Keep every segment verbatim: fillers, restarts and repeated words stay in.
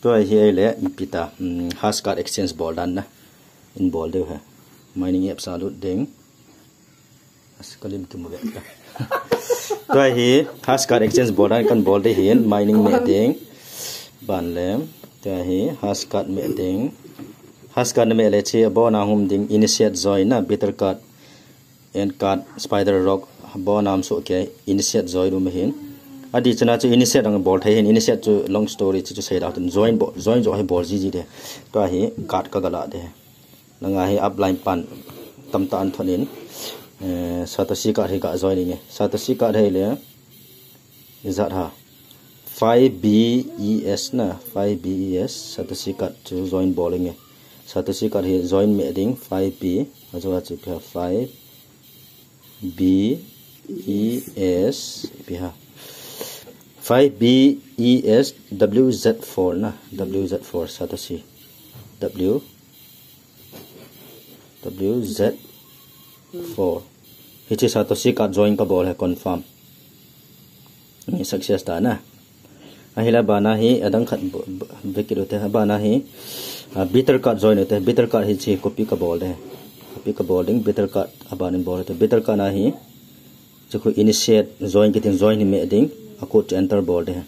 Tua hi ahile, ipi ta, um, hash card exchange bol dan na. In bol diu ahi. Mining apps a lut ding. As kalim kimu ve. Tua hi hash card exchange bol dan kan bol ding ahin, mining meh ding. Ban le. Tua hi hash card meh ding. Hash card meh le hiche abon a hung um ding, initiate join na, bitter card, N card, spider rock, abon a um soh kei, initiate join um ahin. Adih chana chu initiate ang bol thei ahin, initiate chu long story chu, chu sei da tun, join bol, join joh hi bol jiji ding. Tua hi card ka ga la ding. Langa hi upline pan tamtah an thot in, eh, Satoshi card hi ka join inge. Satoshi card hi le, ijat ham. Five B E S na, five B E S, Satoshi card chu join bol inge. Satoshi card hi join meh ding, five B, ajo a chu ipi ham, five B E S, ipi ham. Five B E S W Z four na, W Z four, Satoshi. W, W Z four. Hiche Satoshi card join ka bol ahi, confirm. Ni success ta na. Ahile abana hi adang khat b-, b-, vekit ute, abana hi, ah, bitter card join ute, bitter card hiche copy ka bol ding. Copy ka bol ding, bitter card aban in bol ute, bitter card na hi, chu khu initiate join kiti join hi meh ding, a code chu enter bol ding.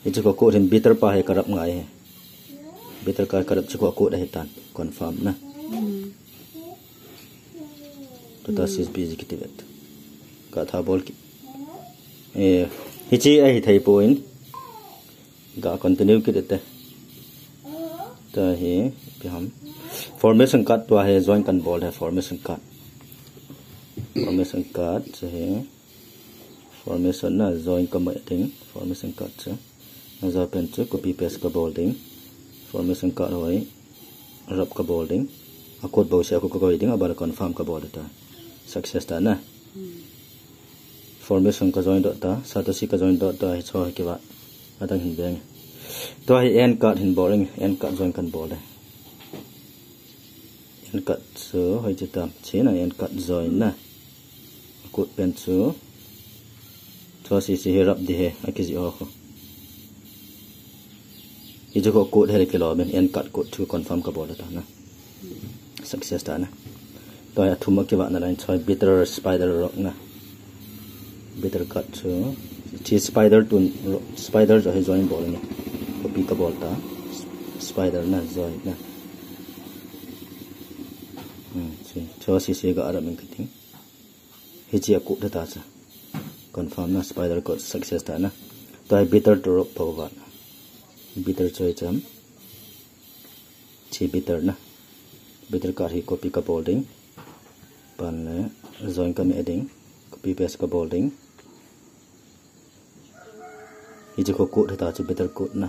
Hiche khu code hin bitter pa hi ka rap ngai ahi. Bitter card ka rap chu khu code ahi tan, confirm na. Total six B G kiti vet. Ka tha bol kit. Eh, hiche ahi thei poi. Ga continue kit ute. Tua hi, ipi ham. Formation card tua hi join kan bol ding, formation card. Formation card chu hi. Formation na join ka meh ding. Formation card chu. Ajo pen chu copy paste ka bol ding. Formation card ho hi rap ka bol ding. A code bou seh a khu ka koi ding, aban le confirm ka bol ding ta. Success ta na. Formation ka join doh ta, Satoshi ka join doh ta, hicho hi kiva. Adang hin veng. Tua hi N card hin bol ding, N card join kan bol ding. N card chu hoiche tam, hiche na N card join na. A code pen chu. Chu sese hi rap ding ahi, akijih ho khu. Hichu khu code hi le kilom in, N card code chu confirm ka bol ta na. Success ta na. Tua hi athum a kivah na line chu bitter spider rock na. Bitter card chu. Hiche spider tun ro-, spider joh hi join bol inge. Copy ka bol ta. Spider na join na. Hmm, chu, chu sese ga rap in kati. Hiche a code ta chu. Confirm na, spider code success ta na. Tua hi bitter to rock pa uva. Bitter chu hiche ham. Hiche bitter na. Bitter card hi copy ka bol ding. Ban le join ka meh ding. Copy paste ka bol ding. Hiche khu code ta chu bitter code na.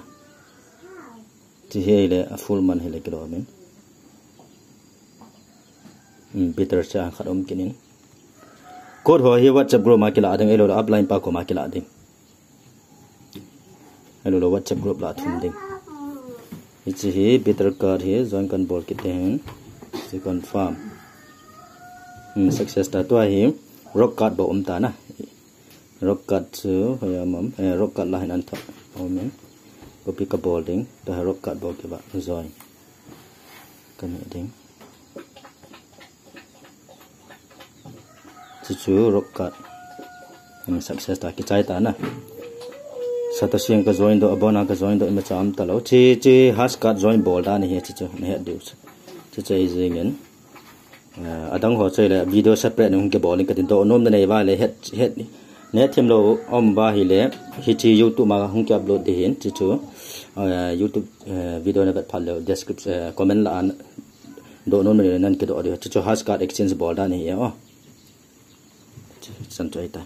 Hiche hi le a full man hi le kilom in. Hmm, bitter chu a khat um kit in. Code ho hi WhatsApp group ma kila ding, ahilou le upline pa koma kila ding. Ahilou le WhatsApp group la thum ding. Hiche hi bitter card hi join kan bol kit ding ahin. Hiche confirm. Hmm, success ta, tua hi rock card bou um ta na. Rock card chu, hoi a um, eh, rock card la hin an thot. Um in. Copy ka bol ding. Tua hi rock card bou kivah join. Ka meh ding. Chuchu rock card. Hmm, success ta, kichai ta na. Satoshi ka join doh, abon a ka join doh, ima cham talou. Hiche, hiche hash card join bol dan ahi, chuchu, na het diu. Chuchu ahi jing in. Eh, adang ho chu le video separate in hung kibol in kati, doh nom na nei uva le het, het, na het thim lou um uva ahile, hiche YouTube ma hung ki upload ding ahin, chuchu, eh, YouTube, eh, video na vet phat le description, eh, comment la a doh nom na nei le nan kidoh ding, chuchu hash card exchange bol dan ahi, oh. Chan chu ahi ta.